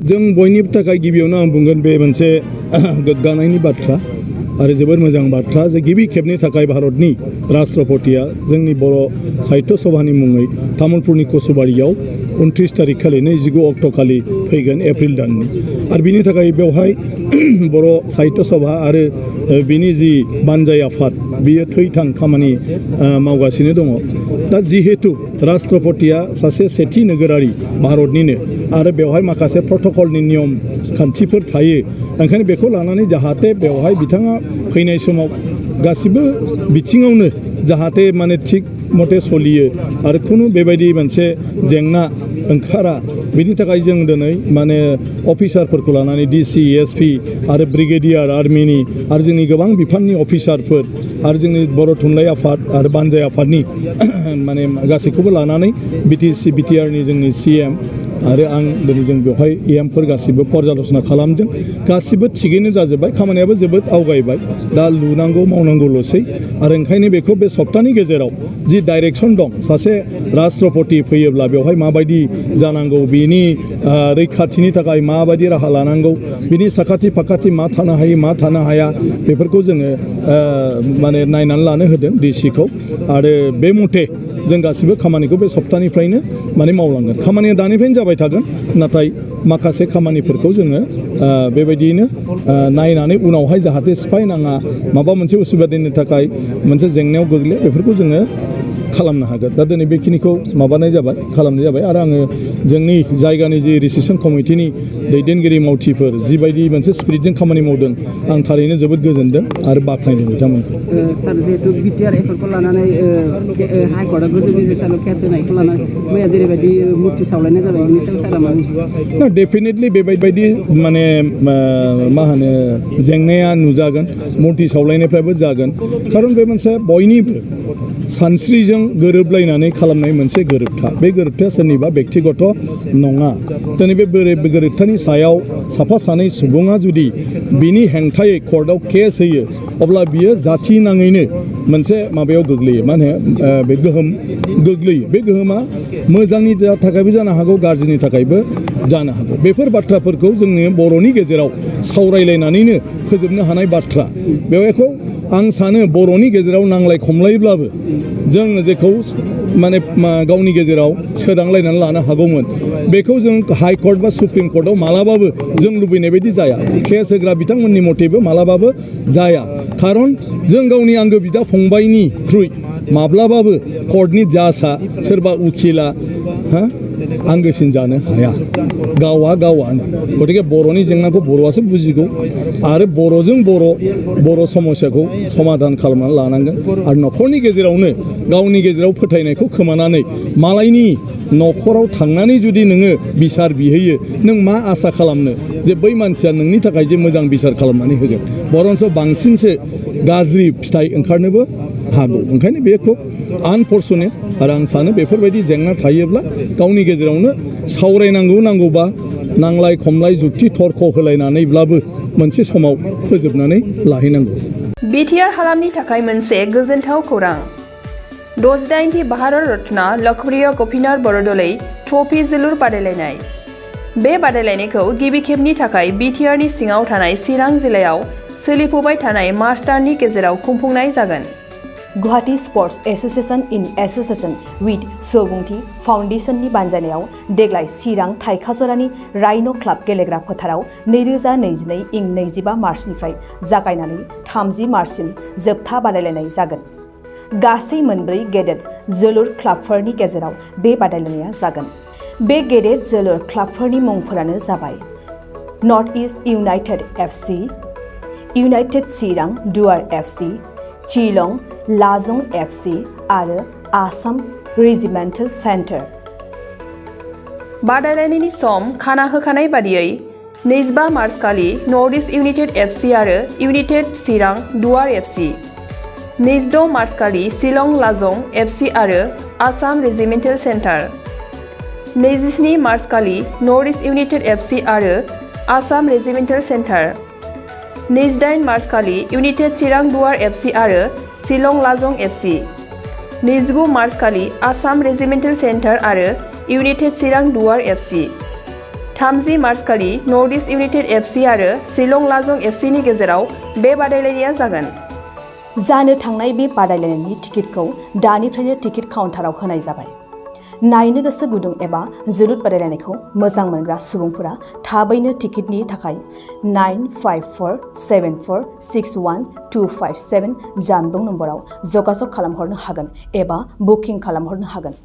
जों बयनिबो थाखाय गिबियावनो आं बुंगोन बे मोनसे गोग्गानायनि बाथ्रा आरो जोबोर मोजां बाथ्रा जे गिबि खेबनि थाखाय भारतनि राष्ट्रपतिया जोंनि बर' साहित्य सभानि मुङै तामुलपुरनि कसुबारियाव 29 तारिख खालि 29 अक्ट' खालि फैगोन एप्रिल दाननि आरो बिनि थाखाय बेवहाय बर' साहित्य सभा आरो बिनि जि बानजाय आफाद बियो थैथां खामानि मावगासिनो दङ। दा जिहेतु राष्ट्रपतिया सासे सेथि नोगोरारि भारतनिनो आरो बेवहाय माखासे प्रट'कलनि नियम खान्थिफोर थायो ओंखायनो बेखौ लानानै जाहाथे बेवहाय बिथाङा फैनाय समाव गासिबो बिथिङावनो जाहाथे माने थिग मथे सलियो आरो खुनु बेबायदि मोनसे जेंना ओंखारा बिनि थाखाय जों दिनै माने अफिसारफोरखौ लानानै डिसि एसपि आरो ब्रिगेडियार आर्मिनि आरो जोंनि गोबां बिफाननि अफिसारफोर आरो जोंनि बर' थुनलाइ आफाद आरो बानजाय आफादनि माने गासैखौबो लानानै बिटिआरनि जोंनि सिएम आरो आं दिनै जों बेवहाय एमफोर गासिबो पर्यालोचना खालामदों गासिबो थिगैनो जाजोब्बाय खामानियाबो जोबोद आवगायबाय दा लुनांगौ मावनांगौल'सै आरो ओंखायनो बेखौ बे सप्तानि गेजेराव जि डाइरेक्सन दं सासे राष्ट्रपति फैयोब्ला बेवहाय माबायदि जानांगौ बिनि रैखाथिनि थाखाय माबायदि राहा लानांगौ बिनि साखाथि फाखाथि मा थानो हायो मा थानो हाया बेफोरखौ जोङो माने नायनानै लानो होदों डिसिखौ आरो बे मथे जों गासिबो खामानिखौ बे सप्तानिफ्रायनो माने मावलांगोन खामानिया दानिफ्रायनो जाबाय थागोन नाथाय माखासे खामानिफोरखौ जोङो बेबायदियैनो नायनानै उनावहाय जाहाथे सिफायनाङा माबा मोनसे उसुबिदानि थाखाय मोनसे जेंनायाव गोग्लैया बेफोरखौ जोङो खालामनो हागोन दा दिनै बेखिनिखौ खालामनाय जाबाय आरो आङो जोंनि जायगानि जि रिसेपसन कमिटिनि दैदेनगिरि मावथिफोर जिबायदि मोनसे स्पिरिटजों खामानि मावदों आं थारैनो जोबोद गोजोनदों आरो बाख्नायदों बिथांमोनखौ। सार जिहेतु बिटिआर एफर्टखौ लानानै हाइकर्टआ गोजौ बिजिरसालियाव केस होनायखौ लानानै मैया जेरैबायदि मुर्ति सावलायनाय जाबाय बिनि सायाव सारा मा डेफिनेटलि बेबायदि माने मा होनो जेंनाया नुजागोन मुर्ति सावलायनायफ्राबो जागोन खारन बे मोनसे बयनिबो सानस्रिजों गोरोबलायनानै खालामनाय मोनसे गोरोबथा बे गोरोबथाया सोरनिबा बेक्तिगत नङा दिनै बे गोरोबथानि सायाव साफा सानै सुबुङा जुदि बिनि हेंथायै कर्टआव केस होयो अब्ला बियो जाथि नाङैनो मोनसे माबायाव गोग्लैयो मा होनो बे गोहोम गोग्लैयो बे गोहोमा मोजांनि थाखायबो जानो हागौ गाज्रिनि थाखायबो जानो हागौ बेफोर बाथ्राफोरखौ जोंनि बर'नि गेजेराव सावरायलायनानैनो फोजोबनो हानाय बाथ्रा बेवहायखौ आं सानो बर'नि गेजेराव नांलाय खमलायब्लाबो जों जेखौ माने गावनि गेजेराव सोदांलायनानै लानो हागौमोन बेखौ जों हाइकर्ट बा सुप्रिम कर्टआव मालाबाबो जों लुबैनाय बायदि जाया केस होग्रा बिथांमोननि मथेबो मालाबाबो जाया खारन जों गावनि आंगो बिदा फंबायनिख्रुइ माब्लाबाबो कर्टनि जाजआ सोरबा उखिला आंगोसिन जानो हाया गावानो गतिके बर'नि जेंनाखौ बर'आसो बुजिगौ आरो बर'जों बर' समस्याखौ समाधान खालामनानै लानांगोन आरो न'खरनि गेजेरावनो गावनि गेजेराव फोथायनायखौ खोमानानै मालायनि न'खराव थांनानै जुदि नोङो बिसार बिहैयो नों मा आसा खालामनो जे बै मानसिया नोंनि थाखाय जे मोजां बिसार खालामनानै होगोन बरन्स बांसिनसो गाज्रि फिथाइ ओंखारनोबो हागौ ओंखायनो बे खुब आनफर्चुनेट आरो आं सानो बेफोरबायदि जेंना थायोब्ला गावनि गेजेरावनो नांगौबा नांलाय खमलाय जुक्ति तर्क होलायनानैब्लाबो मोनसे समाव फोजोबनानै लाहैनांगौ। बिटिआर हालामनि थाखाय मोनसे गोजोनथाव खौरां 68थि भारत रत्न लोकप्रिय गपिनाथ बरदलै ट्रफी जोलुर बादायलायनाय बे बादायलायनायखौ गिबि खेबनि थाखाय बिटिआरनि सिङाव थानाय चिरां जिल्लायाव सोलिफुबाय थानाय मार्च दाननि गेजेराव खुंफुंनाय जागोन। Guwahati sports association in association with सुबुंथि फाउन्डेशननि बानजायनायाव देग्लाय चिरां थाइखाजरानि राइन' क्लाब गेलेग्रा फोथाराव 2022 इं 25 मार्चनिफ्राय जागायनानै 30 मार्चसिम जोबथा बादायलायनाय जागोन। गासै मोनब्रै गेदेर जोलुर क्लाबफोरनि गेजेराव बे बादायलायनाया जागोन। बे गेदेर जोलुर क्लाबफोरनि मुंफोरानो जाबाय North East United FC, United Chirang Duar FC, Shillong लाजं FC आरो आसाम रेजिमेन्टेल सेन्टार। बादायलायनायनि सम खाना होखानाय बादियै 25 मार्च खालि नर्थ इस्ट इउनाइटेड एफसि आरो United Chirang Duar FC, 26 March खालि शिलं लाजं एफसि आरो आसाम रेजिमेन्टेल सेन्टार, 27 मार्च खालि नर्थ इस्ट इउनाइटेड एफसि आरो आसाम रेजिमेन्टेल सेन्टार, 28 मार्च खालि इउनाइटेड चिरां दुवार एफसि आरो शिलं लाजं एफसि, 29 मार्च खालि आसाम रेजिमेन्टेल सेन्टार आरो United Chirang Duar FC, 30 March खालि नर्थ इस्ट इउनाइटेड FC आरो शिलं लाजं FC नि गेजेराव बे बादायलायनाया जागोन। जानो थांनाय बे बादायलायनायनि टिकेटखौ दानिफ्रायनो टिकेट काउन्टाराव होनाय जाबाय। नायनो गोसो गुदुं एबा जोलुर बादायलायनायखौ मोजां मोनग्रा सुबुंफोरा थाबैनो टिकेटनि थाखाय 9547461257 जानबुं नम्बराव जगाजग खालामहरनो हागोन एबा बुकिं खालामहरनो हागोन।